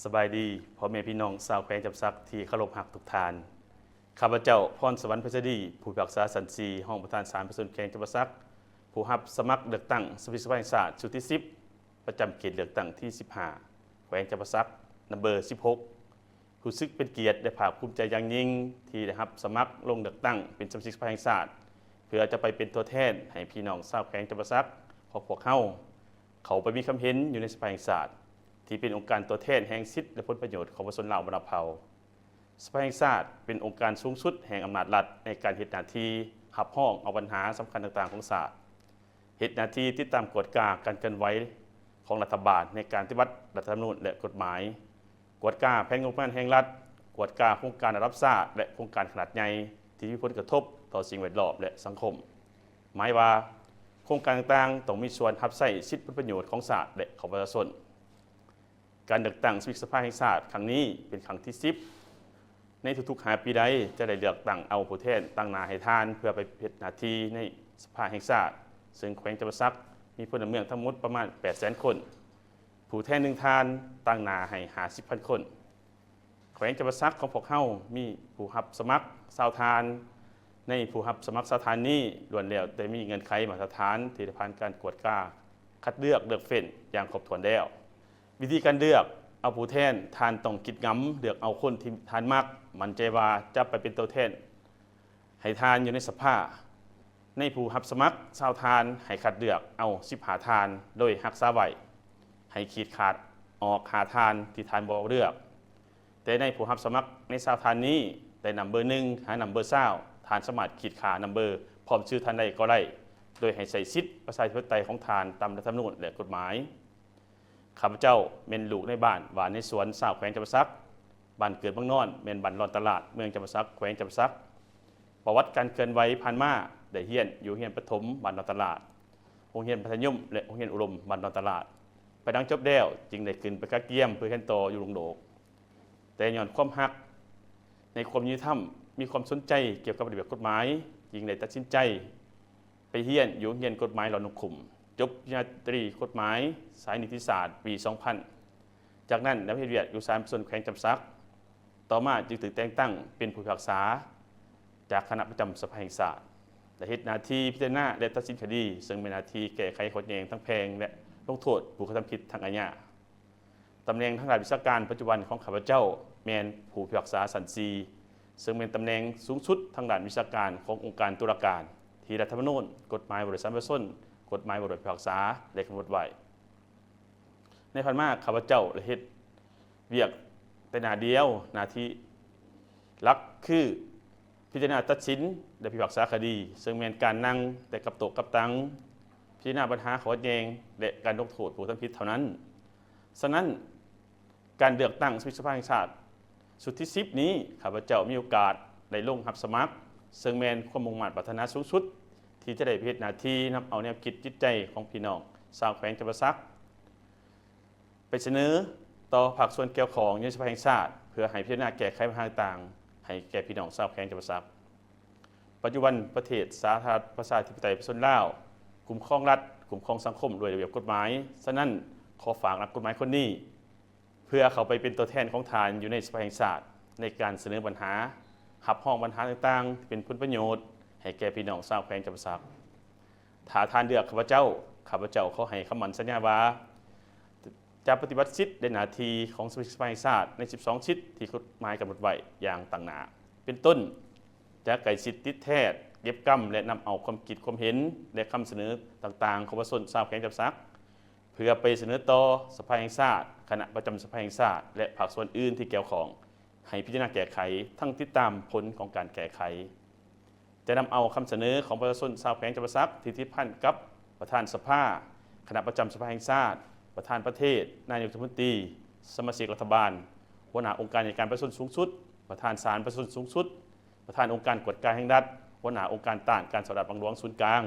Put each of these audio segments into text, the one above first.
ສະບາຍດີ ພໍ່ແມ່ພີ່ນ້ອງຊາວແຂວງຈຳປາສັກທີ່ເຄົາລົບຮັກທຸກທ່ານ. ຂ້າພະເຈົ້າ ພອນສະຫວັນ ໄພສະດີ ຜູ້ພິພາກສາຊັ້ນສີ່ ຮອງປະທານສານປະຊາຊົນແຂວງຈຳປາສັກ ຜູ້ຮັບສະໝັກເລືອກຕັ້ງສະມາຊິກສະພາແຫ່ງຊາດຊຸດທີສິບ ປະຈຳເຂດເລືອກຕັ້ງທີສິບຫ້າ ແຂວງຈຳປາສັກ ນຳເບີສິບຫົກ ຮູ້ສຶກເປັນກຽດ ແລະ ພາກພູມໃຈຢ່າງຍິ່ງ ທີ່ໄດ້ຮັບສະໝັກລົງເລືອກຕັ້ງເປັນສະມາຊິກສະພາແຫ່ງຊາດ ເພື່ອຈະໄປເປັນຕົວແທນໃຫ້ພີ່ນ້ອງຊາວແຂວງຈຳປາສັກຂອງພວກເຮົາ ເຂົ້າໄປມີຄຳເຫັນຢູ່ໃນສະພາແຫ່ງຊາດ ທີ່ເປັນອົງການຕົວແທນແຫ່ງສິດ ແລະ ຜົນປະໂຫຍດຂອງປະຊາຊົນລາວບັນດາເຜົ່າ. ສະພາແຫ່ງຊາດເປັນອົງການສູງສຸດແຫ່ງອຳນາດລັດໃນການເຮັດໜ້າທີ່ຮັບຮອງເອົາບັນຫາສຳຄັນຕ່າງໆຂອງຊາດ, ເຮັດໜ້າທີ່ຕິດຕາມກວດກາການເຄື່ອນໄຫວຂອງລັດຖະບານໃນການປະຕິບັດລັດຖະທຳມະນູນ ແລະ ກົດໝາຍ, ກວດກາແຜນງົບປະມານແຫ່ງລັດ, ກວດກາໂຄງການລະດັບຊາດ ແລະ ໂຄງການຂະໜາດໃຫຍ່ທີ່ມີຜົນກະທົບຕໍ່ສິ່ງແວດລ້ອມ ແລະ ສັງຄົມ. ໝາຍວ່າ ໂຄງການຕ່າງໆຕ້ອງມີສ່ວນຮັບໃຊ້ສິດຜົນປະໂຫຍດຂອງຊາດ ແລະ ຂອງປະຊາຊົນ. ການເລືອກຕັ້ງສະມາຊິກສະພາແຫ່ງຊາດຄັ້ງນີ້ເປັນຄັ້ງທີສິບ ໃນທຸກໆຫ້າປີໃດຈະໄດ້ເລືອກຕັ້ງເອົາຜູ້ແທນຕາງໜ້າໃຫ້ທ່ານ ເພື່ອໄປເຮັດໜ້າທີ່ໃນສະພາແຫ່ງຊາດ, ເຊິ່ງແຂວງຈຳປາສັກມີພົນລະເມືອງທັງໝົດປະມານແປດແສນຄົນ, ຜູ້ແທນໜຶ່ງທ່ານຕາງໜ້າໃຫ້ຫ້າສິບພັນຄົນ. ແຂວງຈຳປາສັກຂອງພວກເຮົາມີຜູ້ຮັບສະໝັກຊາວທ່ານ. ໃນຜູ້ຮັບສະໝັກຊາວທ່ານນີ້ ລ້ວນແລ້ວແຕ່ມີເງື່ອນໄຂມາດຕະຖານທີ່ໄດ້ຜ່ານການກວດກາຄັດເລືອກເລືອກເຟ້ນຢ່າງຄົບຖ້ວນແລ້ວ. ວິທີການເລືອກເອົາຜູ້ແທນ, ທ່ານຕ້ອງກິດງຳເລືອກເອົາຄົນທີ່ທ່ານມັກ, ໝັ້ນໃຈວ່າຈະໄປເປັນຕົວແທນໃຫ້ທ່ານຢູ່ໃນສະພາ. ໃນຜູ້ຮັບສະໝັກຊາວທ່ານໃຫ້ຄັດເລືອກເອົາສິບຫ້າທ່ານໂດຍຮັກສາໄວ້, ໃຫ້ຂີດຂາດອອກຫ້າທ່ານທີ່ທ່ານບໍ່ເລືອກ. ແຕ່ໃນຜູ້ຮັບສະໝັກໃນຊາວທ່ານນີ້ ແຕ່ນຳເບີໜຶ່ງຫານຳເບີຊາວ ທ່ານສາມາດຂີດຂາດນຳເບີພ້ອມຊື່ທ່ານໃດກໍໄດ້ ໂດຍໃຫ້ໃຊ້ສິດປະຊາທິປະໄຕຂອງທ່ານຕາມລັດຖະທຳມະນູນ ແລະ ກົດໝາຍ. ຂ້າພະເຈົ້າແມ່ນລູກໃນບ້ານ ບ້ານໃນສວນ ຊາວແຂວງຈຳປາສັກ. ບ້ານເກີດເມືອງນອນ ແມ່ນບ້ານລອນຕະຫຼາດ ເມືອງຈຳປາສັກ ແຂວງຈຳປາສັກ. ປະຫວັດການເຄື່ອນໄຫວຜ່ານມາ ໄດ້ຮຽນຢູ່ໂຮງຮຽນປະຖົມບ້ານລອນຕະຫຼາດ, ໂຮງຮຽນມັດທະຍົມ ແລະ ໂຮງຮຽນອຸດົມບ້ານລອນຕະຫຼາດ. ພາຍຫຼັງຈົບແລ້ວ ຈຶ່ງໄດ້ຂຶ້ນໄປກະກຽມເພື່ອຮຽນຕໍ່ຢູ່ດົງໂດກ. ແຕ່ຍ້ອນຄວາມຮັກໃນຄວາມຍຸຕິທຳ, ມີຄວາມສົນໃຈກ່ຽວກັບລະບຽບກົດໝາຍ, ຈຶ່ງໄດ້ຕັດສິນໃຈໄປຮຽນຢູ່ໂຮງຮຽນກົດໝາຍຫຼອນໜອງຂຸມ, ຈົບປະລິນຍາຕີກົດໝາຍສາຍນິຕິສາດປີສອງພັນ. ຈາກນັ້ນໄດ້ມາເຮັດວຽກຢູ່ສານປະຊາຊົນແຂວງຈຳປາສັກ. ຕໍ່ມາຈຶ່ງຖືກແຕ່ງຕັ້ງເປັນຜູ້ພິພາກສາຈາກຄະນະປະຈຳສະພາແຫ່ງຊາດ ແລະ ເຮັດໜ້າທີ່ພິຈາລະນາ ແລະ ຕັດສິນຄະດີ, ເຊິ່ງແມ່ນໜ້າທີ່ແກ້ໄຂຂັດແຍ່ງທາງແພ່ງ ແລະ ລົງໂທດຜູ້ກະທຳຜິດທາງອາຍາ. ຕຳແໜ່ງທາງດ້ານວິຊາການປັດຈຸບັນຂອງຂ້າພະເຈົ້າແມ່ນຜູ້ພິພາກສາຊັ້ນສີ່ ເຊິ່ງແມ່ນຕຳແໜ່ງສູງສຸດທາງດ້ານວິຊາການຂອງອົງການຕຸລາການ ທີ່ລັດຖະທຳມະນູນ, ກົດໝາຍວ່າດ້ວຍສານປະຊາຊົນ, ກົດໝາຍວ່າດ້ວຍຜູ້ພິພາກສາ ໄດ້ກຳນົດໄວ້. ໃນຜ່ານມາ ຂ້າພະເຈົ້າໄດ້ເຮັດວຽກແຕ່ໜ້າດຽວ, ໜ້າທີ່ຫຼັກຄືພິຈາລະນາຕັດສິນ ແລະ ພິພາກສາຄະດີ, ເຊິ່ງແມ່ນການນັ່ງແຕ່ກັບໂຕະກັບຕັ່ງ, ພິຈາລະນາບັນຫາຂໍ້ຂັດແຍ່ງ ແລະ ການລົງໂທດຜູ້ກະທຳຜິດເທົ່ານັ້ນ. ສະນັ້ນ, ການເລືອກຕັ້ງສະມາຊິກສະພາແຫ່ງຊາດຊຸດທີສິບນີ້ ຂ້າພະເຈົ້າມີໂອກາດໄດ້ລົງຮັບສະໝັກ, ເຊິ່ງແມ່ນຄວາມມຸ່ງມາດປາດຖະໜາສູງສຸດ ທີ່ຈະໄດ້ໄປເຮັດໜ້າທີ່ນຳເອົາແນວຄິດຈິດໃຈຂອງພີ່ນ້ອງຊາວແຂວງຈຳປາສັກ ໄປສະເໜີຕໍ່ພາກສ່ວນກ່ຽວຂ້ອງຢູ່ໃນສະພາແຫ່ງຊາດ ເພື່ອໃຫ້ພິຈາລະນາແກ້ໄຂບັນຫາຕ່າງໆໃຫ້ແກ່ພີ່ນ້ອງຊາວແຂວງຈຳປາສັກ. ປັດຈຸບັນປະເທດສາທາລະນະລັດປະຊາທິປະໄຕປະຊາຊົນລາວ ຄຸ້ມຄອງລັດ, ຄຸ້ມຄອງສັງຄົມດ້ວຍລະບຽບກົດໝາຍ. ສະນັ້ນ, ຂໍຝາກນັກກົດໝາຍຄົນນີ້ ເພື່ອເຂົ້າໄປເປັນຕົວແທນຂອງທ່ານຢູ່ໃນສະພາແຫ່ງຊາດ ໃນການສະເໜີບັນຫາ, ຮັບຮອງບັນຫາຕ່າງໆທີ່ເປັນຜົນປະໂຫຍດໃຫ້ແກ່ພີ່ນ້ອງຊາວແຂວງຈຳປາສັກ. ຖ້າທ່ານເລືອກຂ້າພະເຈົ້າ, ຂ້າພະເຈົ້າຂໍໃຫ້ຄຳໝັ້ນສັນຍາວ່າ ຈະປະຕິບັດສິດ ແລະ ໜ້າທີ່ຂອງສະມາຊິກສະພາແຫ່ງຊາດໃນສິບສອງສິດທີ່ກົດໝາຍກຳນົດໄວ້ຢ່າງຕັ້ງໜ້າ ເປັນຕົ້ນ ຈະໃກ້ຊິດຕິດແທດ ເກັບກຳ ແລະ ນຳເອົາຄວາມຄິດຄວາມເຫັນ ແລະ ຄຳສະເໜີຕ່າງໆຂອງປະຊາຊົນຊາວແຂວງຈຳປາສັກ ເພື່ອໄປສະເໜີຕໍ່ສະພາແຫ່ງຊາດ, ຄະນະປະຈຳສະພາແຫ່ງຊາດ ແລະ ພາກສ່ວນອື່ນທີ່ກ່ຽວຂ້ອງ ໃຫ້ພິຈາລະນາແກ້ໄຂ ທັງຕິດຕາມຜົນຂອງການແກ້ໄຂ. ຈະນຳເອົາຄຳສະເໜີຂອງປະຊາຊົນຊາວແຂວງຈຳປາສັກທີ່ຕິດພັນກັບປະທານສະພາ, ຄະນະປະຈຳສະພາແຫ່ງຊາດ, ປະທານປະເທດ, ນາຍົກລັດຖະມົນຕີ, ສະມາຊິກລັດຖະບານ, ຫົວໜ້າອົງການໄອການປະຊາຊົນສູງສຸດ, ປະທານສານປະຊາຊົນສູງສຸດ, ປະທານອົງການກວດກາແຫ່ງລັດ, ຫົວໜ້າອົງການຕ້ານການສໍ້ລາດບັງຫຼວງສູນກາງ,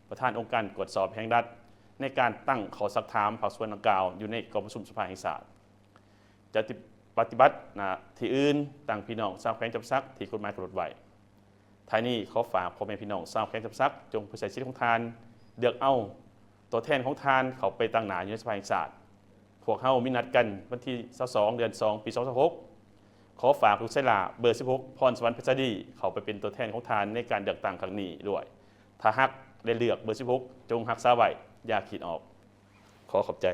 ປະທານອົງການກວດສອບແຫ່ງລັດ ໃນການຕັ້ງຂໍ້ຊັກຖາມພາກສ່ວນດັ່ງກ່າວຢູ່ໃນກອງປະຊຸມສະພາແຫ່ງຊາດ. ຈະປະຕິບັດໜ້າທີ່ອື່ນຕາງພີ່ນ້ອງຊາວແຂວງຈຳປາສັກທີ່ກົດໝາຍກຳນົດໄວ້. ທ້າຍນີ້ ຂໍຝາກພໍ່ແມ່ພີ່ນ້ອງຊາວແຂວງຈຳປາສັກ ຈົ່ງໄປໃຊ້ສິດຂອງທ່ານ ເລືອກເອົາຕົວແທນຂອງທ່ານເຂົ້າໄປຕາງໜ້າຢູ່ໃນສະພາແຫ່ງຊາດ. ຂ ພວກເຮົາມີນັດກັນວັນທີຊາວສອງ ເດືອນສອງ ປີສອງພັນຊາວຫົກ. ຂໍຝາກລູກຊາຍຫຼ້າເບີສິບຫົກ ພອນສະຫວັນ ເພັດສາລີ ເຂົ້າໄປເປັນຕົວແທນຂອງທ່ານໃນການເລືອກຕັ້ງຄັ້ງນີ້ດ້ວຍ. ຖ້າຮັກ ແລະ ເລືອກເບີສິບຫົກ ຈົ່ງຮັກສາໄວ້ ຢ່າຂີດອອກ. ຂໍຂອບໃຈ.